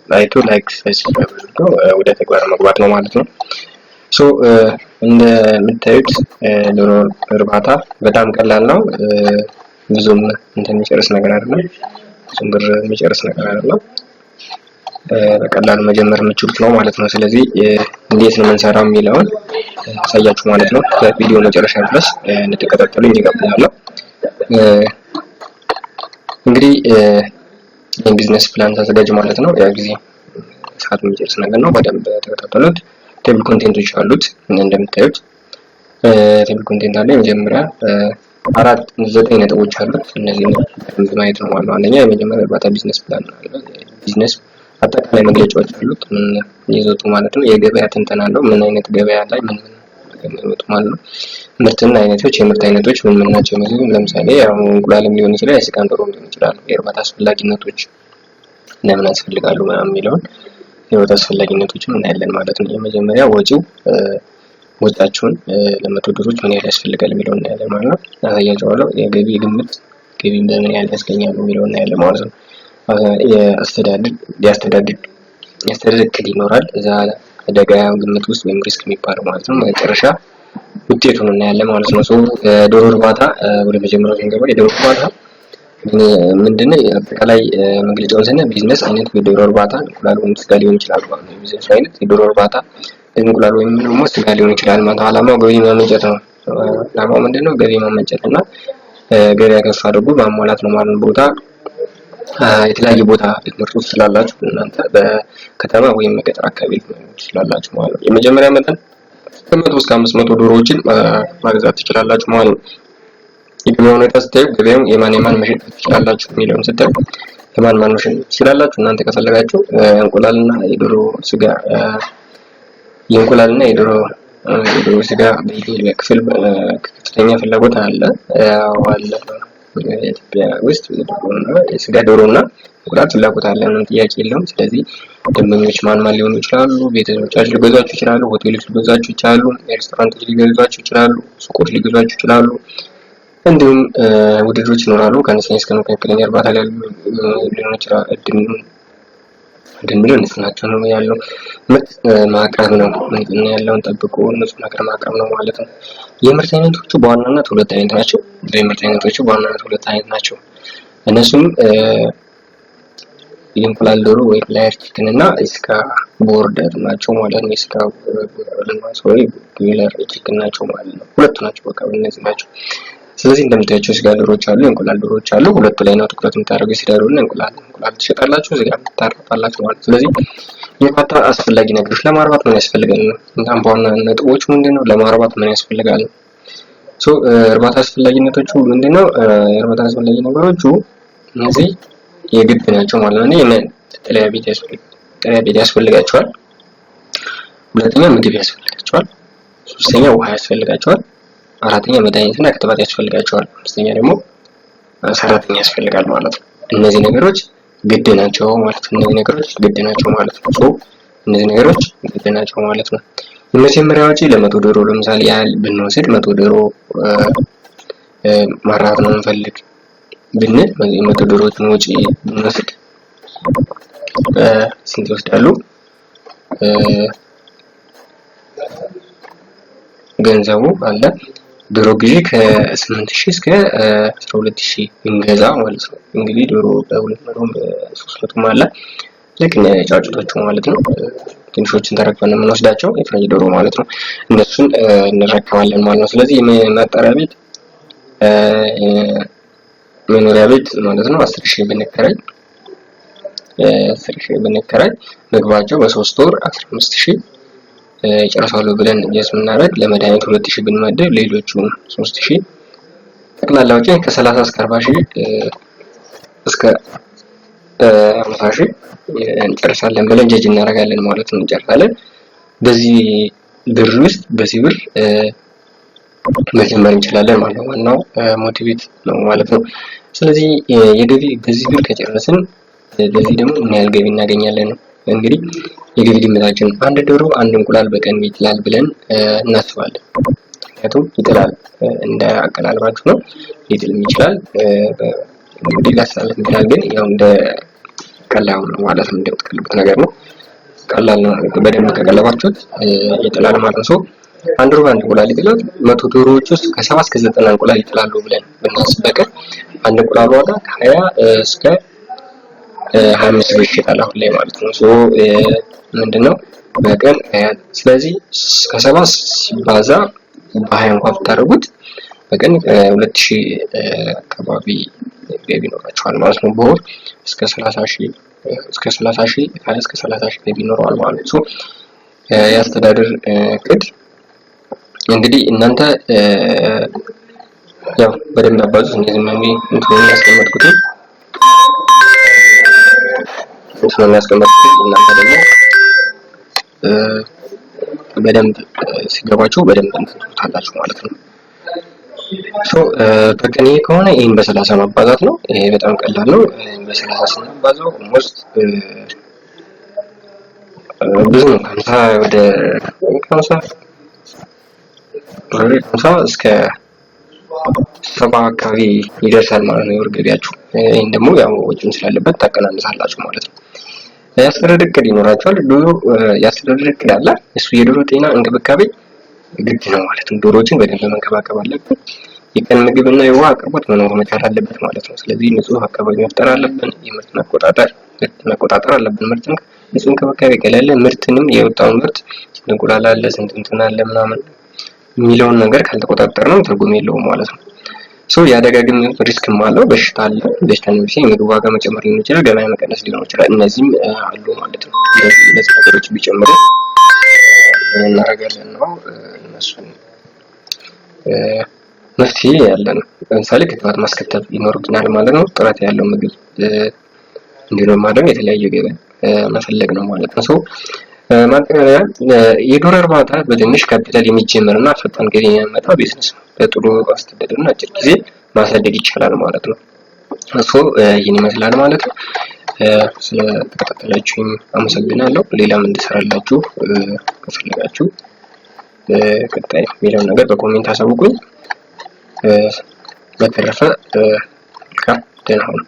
አይቶ like subscribe አድርጎ ወደ ተግባር መግባት ነው ማለት ነው። So እንደምታዩት ዶሮ እርባታ በጣም ቀላል ነው። ብዙም እንትን የሚጨርስ ነገር አይደለም። ብዙም ብር የሚጨርስ ነገር አይደለም። በቀላሉ መጀመር የምችሉት ነው ማለት ነው። ስለዚህ እንዴት ነው የምንሰራው የሚለውን አሳያችሁ ማለት ነው። በቪዲዮ መጨረሻ ድረስ እንድትከታተሉኝ እጋብዛለሁ። እንግዲህ የ business plan ታዘጋጅ ማለት ነው። ያ ጊዜ ሰዓት የሚጨርስ ነገር ነው። በደንብ ተከታተሉት። Table content ኦች አሉት፣ እንደምታዩት table content አለ። የመጀመሪያ አራት ዘጠኝ ነጥቦች አሉት። እነዚህን በደንብ ማየት ነው ማለት ነው። አንደኛ የመጀመሪያ እርባታ business plan አለ። ቢዝነስ አጠቃላይ መግለጫዎች አሉት። ምን ይዘቱ ማለት ነው። የገበያ ትንተና አለው። ምን አይነት ገበያ ላይ ምን ምን የሚወጡ ማለት ነው። ምርትና አይነቶች፣ የምርት አይነቶች ምን ምን ናቸው የሚሉት፣ ለምሳሌ ያው እንቁላልም ሊሆን ይችላል፣ የስጋም ዶሮም ሊሆን ይችላል። የእርባታ አስፈላጊነቶች ለምን ያስፈልጋሉ ምናምን የሚለውን የህይወት አስፈላጊነቶችን እናያለን ማለት ነው። የመጀመሪያ ወጪው፣ ወጪያቸውን ለ100 ዶሮች ምን ያህል ያስፈልጋል የሚለውን እናያለን ማለት ነው። አሳያቸዋለሁ። የገቢ ግምት፣ ገቢ በምን ያህል ያስገኛሉ የሚለውን እናያለን ማለት ነው። የአስተዳደር ሊያስተዳድር የአስተዳደር እክል ይኖራል፣ እዛ አደጋ ግምት ውስጥ ወይም risk የሚባለው ማለት ነው። መጨረሻ ውጤቱን እናያለን ማለት ነው። So ዶሮ እርባታ ወደ መጀመሪያው ስንገባ የዶሮ እርባታ ምንድነው? አጠቃላይ መግለጫውን ስናይ ቢዝነስ አይነት የዶሮ እርባታ እንቁላል ወይም ስጋ ሊሆን ይችላል ማለት ነው። የቢዝነሱ አይነት የዶሮ እርባታ እንቁላል ወይም ደግሞ ስጋ ሊሆን ይችላል ማለት ነው። ዓላማው ገቢ ማመንጨት ነው። ዓላማው ምንድነው? ገቢ ማመንጨት እና ገበያ ከፍ አድርጎ ማሟላት ነው ማለት ነው። ቦታ የተለያየ ቦታ ልትመርጡ ትችላላችሁ። እናንተ በከተማ ወይም በገጠር አካባቢ ልትመርጡ ትችላላችሁ ማለት ነው። የመጀመሪያ መጠን ከ100 እስከ 500 ዶሮዎችን ማግዛት ትችላላችሁ ማለት ነው። የገበያ ሁኔታ ስታዩ ገበያው የማን የማን መሸጥ ትችላላችሁ የሚለውን ስታዩ ለማን ማን መሸጥ ትችላላችሁ። እናንተ ከፈለጋችሁ እንቁላልና የዶሮ ስጋ፣ የእንቁላልና የዶሮ ስጋ በኢትዮጵያ ክፍል ከፍተኛ ፍላጎት አለ። ያው አለ፣ ኢትዮጵያ ውስጥ የዶሮና የስጋ፣ ዶሮና እንቁላል ፍላጎት አለ፣ ምንም ጥያቄ የለውም። ስለዚህ ደንበኞች ማን ማን ሊሆኑ ይችላሉ? ቤተሰቦቻችሁ ሊገዟችሁ ይችላሉ፣ ሆቴሎች ሊገዟችሁ ይችላሉ፣ ሬስቶራንቶች ሊገዟችሁ ይችላሉ፣ ሱቆች ሊገዟችሁ ይችላሉ። እንዲሁም ውድድሮች ይኖራሉ። ከአነስተኛ እስከ መካከለኛ እርባታ ላይ ሊሆን ይችላል። እድል የሚለው ንጽህናቸው ነው ያለው ምርት ማቅረብ ነው። ንጽህና ያለውን ጠብቆ ንጹህ ነገር ማቅረብ ነው ማለት ነው። የምርት አይነቶቹ በዋናነት ሁለት አይነት ናቸው። የምርት አይነቶቹ በዋናነት ሁለት አይነት ናቸው። እነሱም የእንቁላል ዶሮ ወይም layer chicken እና የስጋ broiler ናቸው ማለት ነው። የስጋ ወይ broiler chicken ናቸው ማለት ነው። ሁለቱ ናቸው፣ በቃ እነዚህ ናቸው። ስለዚህ እንደምታያቸው የስጋ ዶሮዎች አሉ፣ የእንቁላል ዶሮዎች አሉ። ሁለቱ ላይ ነው ትኩረት የምታደርገው፣ የስጋ ዶሮ እና እንቁላል። እንቁላል ትሸጣላችሁ፣ ስጋ ታረባላችሁ ማለት ነው። ስለዚህ የእርባታ አስፈላጊ ነገሮች፣ ለማርባት ምን ያስፈልጋል ነው። በጣም በዋና ነጥቦቹ ምንድን ነው? ለማርባት ምን ያስፈልጋል? So እርባታ አስፈላጊነቶቹ ምንድነው? የእርባታ አስፈላጊ ነገሮቹ እነዚህ የግድ ናቸው ማለት ነው። መጠለያ ቤት ያስፈልጋል፣ ቤት ያስፈልጋቸዋል። ሁለተኛ ምግብ ያስፈልጋቸዋል። ሶስተኛ ውሃ ያስፈልጋቸዋል። አራተኛ መድኃኒትና ክትባት ያስፈልጋቸዋል። አምስተኛ ደግሞ ሰራተኛ ያስፈልጋል ማለት ነው። እነዚህ ነገሮች ግድ ናቸው ማለት ነው። እነዚህ ነገሮች ግድ ናቸው ማለት ነው። So እነዚህ ነገሮች ግድ ናቸው ማለት ነው። የመጀመሪያ ወጪ ለ100 ዶሮ ለምሳሌ ያህል ብንወስድ፣ 100 ዶሮ ማርባት ነው የምንፈልግ ብንል፣ የ100 ዶሮዎችን ወጪ ብንወስድ ስንት ይወስዳሉ? ገንዘቡ አለ፣ ዶሮ ግዢ ከ8000 እስከ 12,000 ብንገዛ ማለት ነው። እንግዲህ ዶሮ በ200፣ በ300 አለ፣ ልክ እንደ ጫጩቶቹ ማለት ነው። ትንሾችን ተረክበን የምንወስዳቸው የፈረንጅ ዶሮ ማለት ነው። እነሱን እንረከባለን ማለት ነው። ስለዚህ የማጣሪያ ቤት፣ መኖሪያ ቤት ማለት ነው፣ 10,000 ብንከራይ፣ 10,000 ብንከራይ ምግባቸው በ3 ወር 15,000 ይጨርሳሉ ብለን guess የምናደርግ፣ ለመድኃኒት 2000 ብንመድብ፣ ሌሎቹ 3000፣ ጠቅላላ ወጪ ከ30 እስከ 40 ሺህ እስከ 50 ሺህ እንጨርሳለን ብለን ጀጅ እናደርጋለን ማለት ነው። እንጨርሳለን። በዚህ ብር ውስጥ በዚህ ብር መጀመር እንችላለን ማለት ነው። ዋናው motivate ነው ማለት ነው። ስለዚህ የገቢ በዚህ ብር ከጨረስን በዚህ ደግሞ ምን ያህል ገቢ እናገኛለን ነው። እንግዲህ የገቢ ግምታችን አንድ ዶሮ አንድ እንቁላል በቀን ይጥላል ብለን እናስባለን። ምክንያቱም ይጥላል፣ እንደ አቀላልባችሁ ነው፣ ሊጥልም ይችላል፣ እንግዲህ ሊያስተላልፍ ይችላል። ግን ያው እንደ ቀላል ነው ማለት ነው። እንደምትቀልቡት ነገር ነው። ቀላል ነው። በደንብ ከቀለባችሁት ይጥላል ማለት ነው። አንድ ዶሮ አንድ እንቁላል ይጥላል። 100 ዶሮዎች ውስጥ ከ70 እስከ 90 እንቁላል ይጥላሉ ብለን ብናስብ በቀን አንድ እንቁላል ዋጋ ከ20 እስከ 25 ብር ይሸጣል አሁን ላይ ማለት ነው። So ምንድነው በቀን፣ ስለዚህ ከ70 ሲባዛ በ20 እንኳን ብታደርጉት በቀን 2000 አካባቢ ገቢ ይኖራቸዋል ማለት ነው። በወር እስከ 30 ሺህ፣ 20 እስከ 30 ሺህ ገቢ ይኖረዋል ማለት ነው። የአስተዳደር እቅድ እንግዲህ እናንተ ያው በደንብ አባዙት። እንደዚህ ነው እንትኑን ያስቀመጥኩት። እናንተ ደግሞ በደንብ ሲገባችሁ በደንብ እንትን ትሉታላችሁ ማለት ነው። So በቀን ይሄ ከሆነ ይሄን በ30 ማባዛት ነው። ይሄ በጣም ቀላል ነው። ይሄን በ30 ስናባዛው almost ብዙ ነው። 50 ወደ 50 እስከ 70 አካባቢ ይደርሳል ማለት ነው የወር ገቢያችሁ። ይህን ደግሞ ያው ወጪም ስላለበት ታቀናንሳላችሁ ማለት ነው። የአስተዳደር እቅድ ይኖራቸዋል። ዶሮ የአስተዳደር እቅድ አለ። እሱ የዶሮ ጤና እንክብካቤ ግድ ነው ማለት ነው። ዶሮዎችን በደንብ መንከባከብ አለብን። የቀን ምግብና የውሃ አቅርቦት መኖር መቻል አለበት ማለት ነው። ስለዚህ ንጹህ አካባቢ መፍጠር አለብን። የምርት መቆጣጠር ምርት መቆጣጠር አለብን። ምርትን ንጹህ እንክብካቤ ከሌለ ምርትንም የወጣውን ምርት ስንት እንቁላል አለ፣ ስንት እንትን አለ ምናምን የሚለውን ነገር ካልተቆጣጠርነው ትርጉም የለውም ማለት ነው። So የአደጋ ግምት risk ም አለው። በሽታ አለ። በሽታ ለምሳሌ የምግብ ዋጋ መጨመር ሊሆን ይችላል፣ ገበያ መቀነስ ሊሆን ይችላል። እነዚህም አሉ ማለት ነው። እነዚህ ነገሮች ቢጨምሩ ምን እናደርጋለን ነው፣ እነሱን መፍትሄ ያለ ነው። ለምሳሌ ክትባት ማስከተብ ይኖርብናል ማለት ነው። ጥራት ያለው ምግብ እንዲኖር ማድረግ፣ የተለያዩ ገበያ መፈለግ ነው ማለት ነው። So ማጠቃለያ፣ የዶሮ እርባታ በትንሽ ካፒታል የሚጀምር እና ፈጣን ገቢ የሚያመጣ ቢዝነስ ነው። በጥሩ አስተዳደር እና አጭር ጊዜ ማሳደግ ይቻላል ማለት ነው። So ይህን ይመስላል ማለት ነው። ስለተከታተላችሁኝ አመሰግናለሁ። ሌላም እንድሰራላችሁ ከፈለጋችሁ ቀጣይ የሚለውን ነገር በ comment አሳውቁኝ። በተረፈ መልካም፣ ደህና ሁኑ።